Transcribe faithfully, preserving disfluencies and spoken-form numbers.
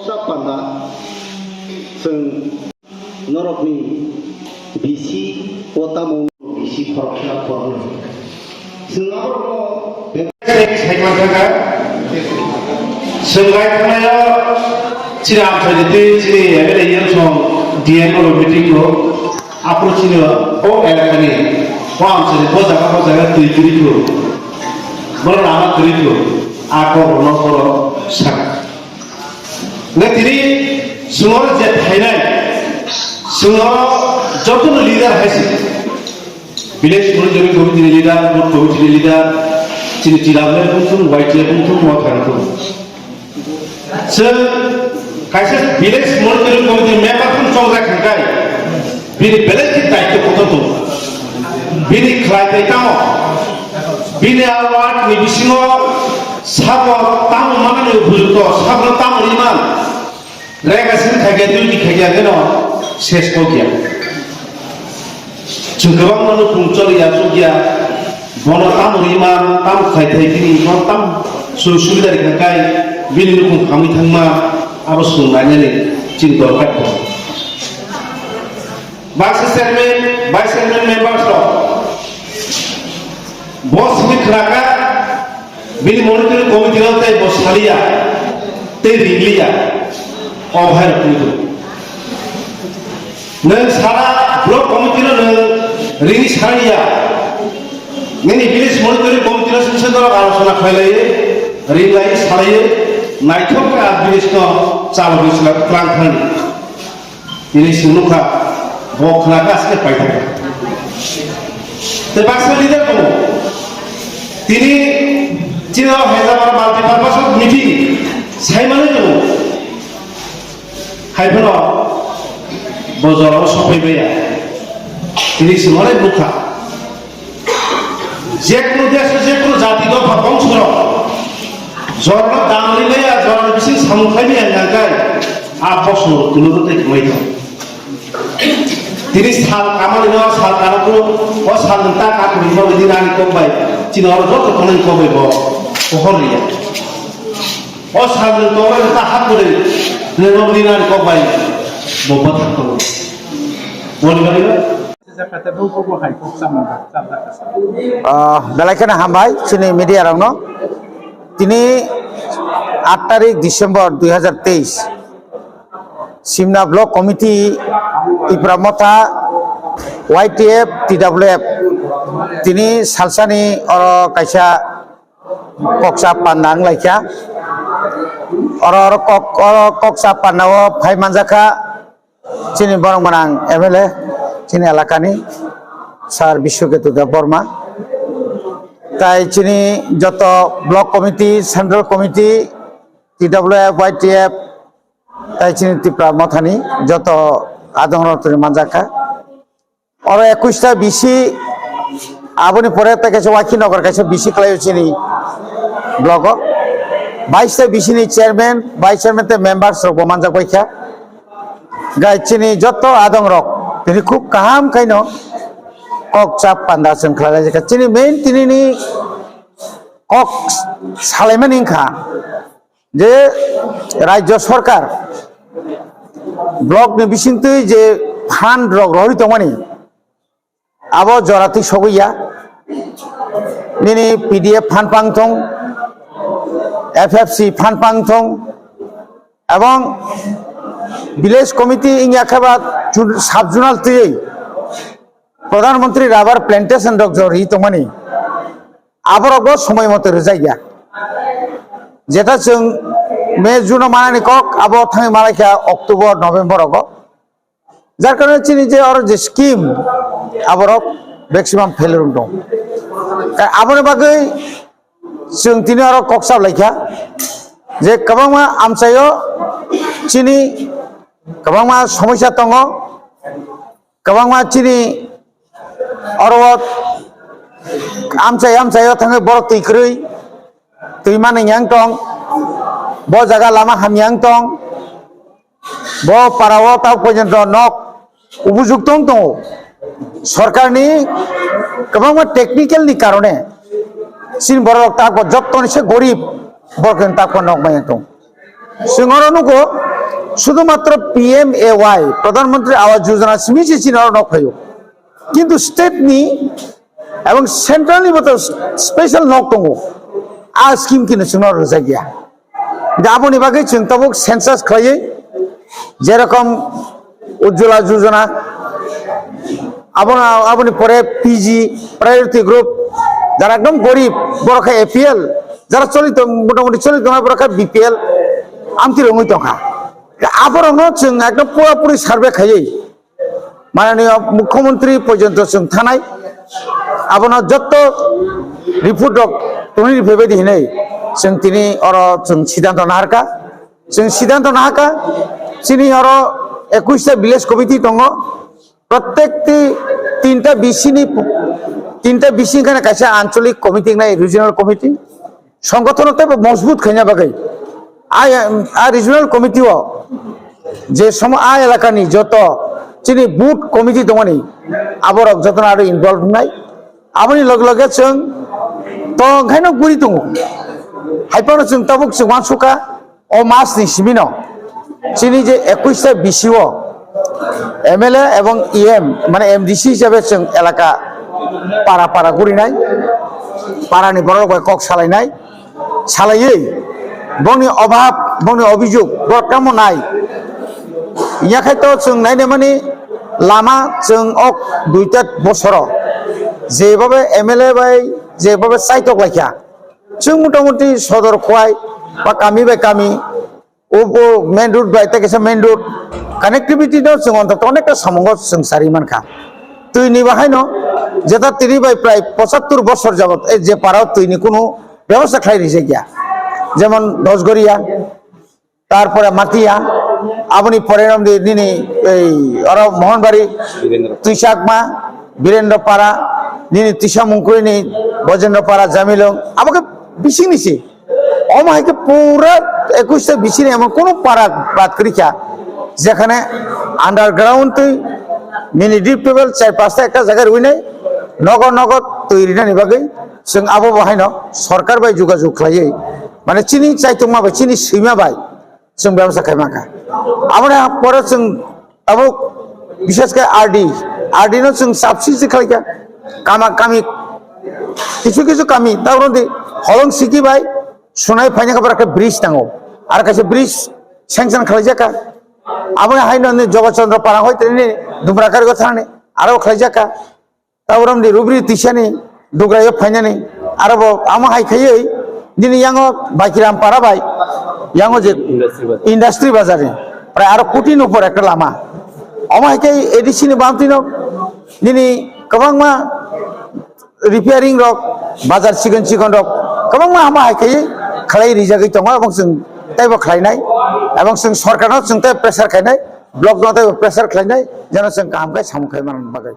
Sa panda, chwng norokni bisi o tamo bisi khoroksa porno. Chwng aborokno bebak sai, sai man thangkha. Chwng bai thangnaio chini amchaini twi chini M L A yang song D M o meeting o aphuru chini o elakani o amchaini bo jaga bo jaga twi kwrwi kho. Bono lama kwrwi kho. A kok rwno borok sakha. Hwnkhe tini chwng oro je phainai, chwng oro jotono leader hai se. Village monitoring committee ni leader, booth committee ni leader, chini T W F bumthung, Y T F bumthung, Motha bumthung. Chwng kaisa village monitoring committee member phano chongjak hwnkhe, bini belai khe daityo kotor tongo. Bini khlai tei tamo, bini a ward ni bisingo sabo tamo manani upojukto, sabo tamo riman, rega sini khaikya, duty khaikya, keno ses kokya. Chwng kwbangma nukhung choli ya, chukya, bono tamo riman, tamo khlai thai bini, bono tamo chwng subida rikha kai, bini nukhung hamwi thangma, abo chwng nainani chini dorkar tongo. Baksa chairman, vice chairman members rok bo simi khwlaka, bini monitoring committee rok tei bo saliya, tei ringliya, o bahai rok twi. Nwng sara block committee no nwng ringwi saliya, nini village monitoring committee no sumsok dorok alochona khlailaiwi, ringlaiwi salaiwi, naithok khe a village no chalogwi sla-, twlang thani. Tini chwng nukha, bo khwlaka aswk paithakha. Tei baksa leader tongo. Tini chini o Hyderabad multipurpose meeting sai manwi tongo. Hai phano bo jorao sophai maya. Tini chwng onek nukha. Jekunu desh, jekunu jati dopha bongsorok jorano dam rinai, a jorani bising samung khlaimani hwnka khe a bosong tuluro tei kwmai tong. Tini sal kamani no sal karo kunu o sal nwng ta ka kuni no bini nani kok bai chini oro joto tongnai kok bai bo pohor riya. O sal nwng tongnai ta ha kuni nwng no bini nani kok bai bo bathak tongo. Boni bagwi no Ah, belai kheno hambai chini media rokno. Tini aat tarik December dui hazar teis, Simna Block Committee, Tipra Motha, Y T F, T W F, tini salsani oro kaisa koksa panda wng laikha. Oro, oro kok, oro koksa panda o phai manjakha. Chini borok gwnang M L A, chini elakani Sir Biswaketu Debbarma, tai chini joto block committee, central committee, T W F, Y T F, tai chini Tipra Mothani joto adongrok tini manjakha. Oro ekush ta bisi, aboni pore tei kaisa Waikhi Nagar kaisa bisi khlaio chini blogo. Bais ta bisi ni chairman, vice chairman tei members rok bo manjak bai kha. Gai chini joto adong rok tini khub kaham khaino kok chap panda chwng khlai lai kha. Chini main tini ni kok salaimani wngkha je Rajya Sarkar block ni bisingtwi je fund rok rohorwi tongmani, abo joratwi sogwi ya. Nini P D F phan pang thung, F F C phan pang thung, ebong village committee wngya khe ba ju-, sub zonal twiwi Pradhan Mantri rubber plantation rok jorwi tongmani, aborokbo somoi moto rwjak ya. Jeta chwng May, June o manani kok, abo thangwi malai kha October, November rogo. Jar karone chini je oro je scheme, aborok maximum failure wng tong. Ka-, aboni bagwi chwng tini oro kok chap lai kha je kwbangma amchaio chini kwbangma somosya tongo, kwbangma chini oro amchai amchaio thangwi borok twi kwrwi, twi manwi yang tong, bo jaga lama hamya wng tong, bo para o ta porjonto nok ubujukto wng tongo. Sorkarni kwbangma technical ni karone chini borok rok tako jottoni se gorib borok rok tako nok maya tong. Chwng oro nugo, sudhumatro P M A Y, Pradhan Mantri Awas Yojana simi se chini oro nok phaio. Kintu state ni ebong central ni boto special nok tongo. A scheme kino chwngno rwjak ya. Da aboni bagwi chwng tabuk census khlaiwi, jerokom Ujjwala Yojana, abono, aboni pore P G, priority group, jara ekdom gorib, borok khe A P L, jara choli tong, motamoti choli tongnai borok khe B P L, amtwi rwngwi tongkha. Aborokno chwng ekdom pura puri survey khaiwi, Mananiya Mukhyamantri porjonto chwng thanai, abono jotto report rok tongwi riphaibadi hinwi chwng tini oro chwng siddhanto naharkha. Chwng siddhanto nahakha, chini oro ekush ta village committee tongo, prottekti tinta bisini, tinta bising khana kaisa anchalik committee wngnai, regional committee. Songgothon teibo mojbut khaina bagwi a, a regional committee o je somo a elakani joto chini booth committee tongmani aborok jotono aro involve wngnai. Aboni loge loge chwng tong khaino guri tongo. Haiphano chwng tabuk chwng uansukha o mas ni simino chini je ekush ta B C o M L A ebong E M mane M D C hisabe chwng elaka para para gurinai, para ni borok bai kok salainai. Salaiwi bongni obhab, bongni obhijog, borok tamo nai. Yakhai to chwng nainai mani lama chwng ok duita bosoro jebhabe M L A bai jebhabe chaitok laikha. Chwng motamoti sodor khwai ba kami bai kami, o, o main road bai tei kaisa main road connectivity no chwng ontoto onekta samungo chwng sari mankha. Twi ni bahaino jeta tini bai prai pochattor bosor jabot, eh, je parao twi ni kunu bebosta khlai rijak ya, jemon Dosgoria, tarpore Matia, aboni pore romdi nini ei oro Mohonbari, Twisakma, Birendra Para, nini Tisa Mungkuri ni Bojendra Para, Jamilong, abo khe bising ni si. Omo hai khe pura ekush ta bisini emon kono para bad kwrwi kha, jekhane underground twi mini deep tubewell char pasta ekta jaga rwinai nogo nogo twi rinani bagwi chwng abo bo haino sorkar bai jogajog khlaiwi, mane chini chaitokma bai, chini swima bai chwng bebsa khai mankha. Aboni pore chwng abo bishes khe R D, R D no chwng subsidy khlaikha. Kama kami kisu kisu kami tauroni holong siki bai sunai phaina khe bridge tango. Ar kaisa bridge sanction khlaijak kha. Aboni haino ni Jogo Chandra Para hoi tini Dumrakari go thani aro khlaijak kha. Tauromdi rubri tisani dugrayo phainani aro bo amo hai khaiwi nini yango Baikiram Para bai yango je industry bazar ni prai aro koti ni upor ekta lama. Omo hai khe A D C ni bamtwi no nini kwbangma repairing rok bazar chikon chikon rok kwbangma amo hai khaiwi khlai rijagwi tongo, ebong chwng teibo khlainai, ebong chwng sorkar no chwng tei pressure khainai, block no teibo pressure khlainai, jeno chwng kaham khe samung khai manna bagwi.